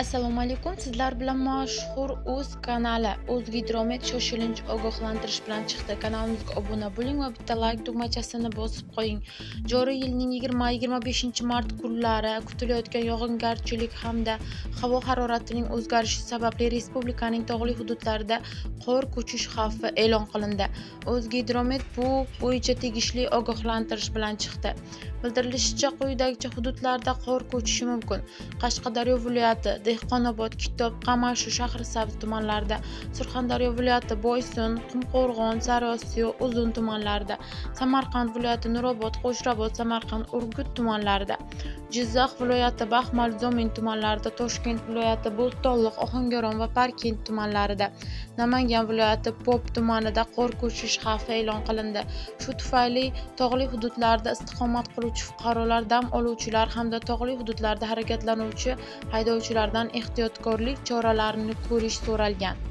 Assalomu alaykum. Sizlar bilan mashhur O'z kanali O'zgidromet shoshilinch ogohlantirish bilan chiqdi. Kanalimizga obuna bo'ling va bitta like tugmachasini bosib qo'ying. Joriy yilning 20-25 mart kunlari kutilayotgan yog'ingarchilik hamda havo haroratining o'zgarishi sababli respublikaning tog'li hududlarida qor ko'chish xavfi e'lon qilindi. O'zgidromet bu bo'yicha tegishli ogohlantirish bilan chiqdi. Bildirilishicha, quyidagicha hududlarda qor ko'chishi mumkin: Qashqadaryo viloyati Dehqonobod, Kitob, Qamashi, Shahrisabz tumanlarida, Surxondaryo viloyati Boysun, Qumqo'rg'on, Sariosiyo, Uzun tumanlarida, Samarqand viloyati Nurobod, Qo'shrabot, Samarqand, Urgut tumanlarida, Jizzax viloyati Baxmal, Zomin tumanlarida, Toshkent viloyati Bo'stonliq, Ohangaron va Parkent tumanlarida, Namangan viloyati Pop tumanida qor ko'chish xavfi e'lon qilindi. Shu tufayli tog'li hududlarda istiqomat qiluvchi fuqarolar, dam oluvchilar hamda tog'li hududlarda harakatlanuvchi haydovchilardan ehtiyotkorlik choralarini ko'rish so'ralgan.